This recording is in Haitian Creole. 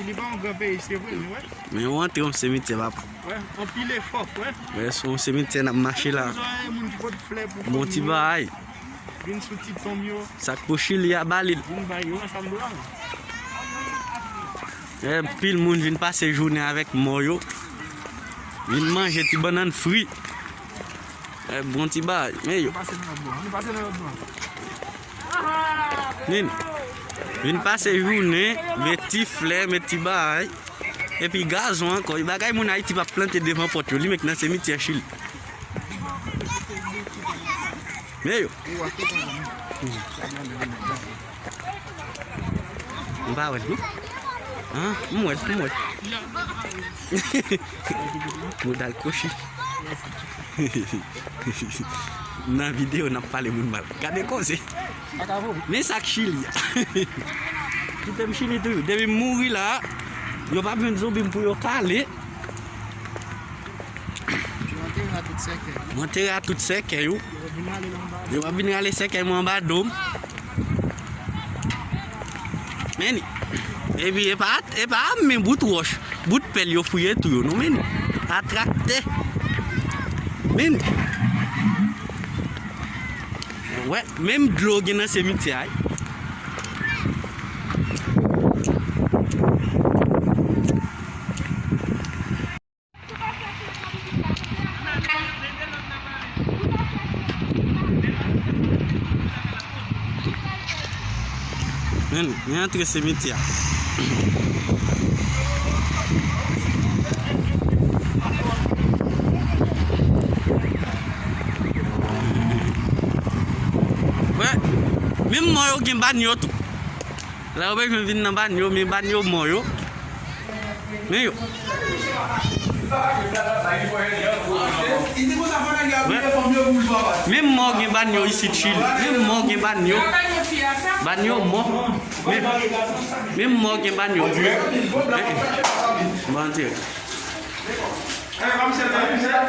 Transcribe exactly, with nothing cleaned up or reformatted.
Li pa yon gran peyi, se vre, men wè. Men w antre yon simityè, papa. Wè, anpil efò, wè. Wè, se yon simityè n ap mache la. Bezwen moun ki pot flè pou fanmi yo. Bon ti bagay. Vin sou ti tonm yo. Sa k pou Chili a, ba li l. Vin bay yo, sa m dwe a. Anpil moun vin pase jounen avèk mò yo. Vin manje ti bannann fri. E bon ti bagay, men yo. Vin, vin pase jounen, met ti flè, met ti bagay. Epi gazon ankò, e bagay moun Ayiti p ap plante devan pòt yo, li menm nan simityè Chili. Men yo. M pa wè l, non. An, m wè l, m wè l. Modal kochi. Nan videyo, n ap pale moun mal. Gade koze. Men sa k Chili a. Kite m Chili toujou. Depi m mouri la, yo p ap jwenn zonbi m pou yo kale. Yo antere a tout sèkèy. Yo antere a tout sèkèy, yo. Yo ap vin rale sèkèy mwen anba do m. Men li. Epi e pa, e pa men bout wòch, bout pèl yo fouye tou yo, non, men li. A traktè. Men li. Wè, menm dlo gen nan simityè a. Men, men antre simityè a. Wè, menm mò yo gen bann yo tou. La yo bezwen vin nan bann yo, men bann yo mò yo. Men yo. Wè. Menm mò gen bann yo isit Chili. Menm mò gen bann yo. Bann yo mò. Men, menm mò gen bann yo. Eh, eh. Bon, antre.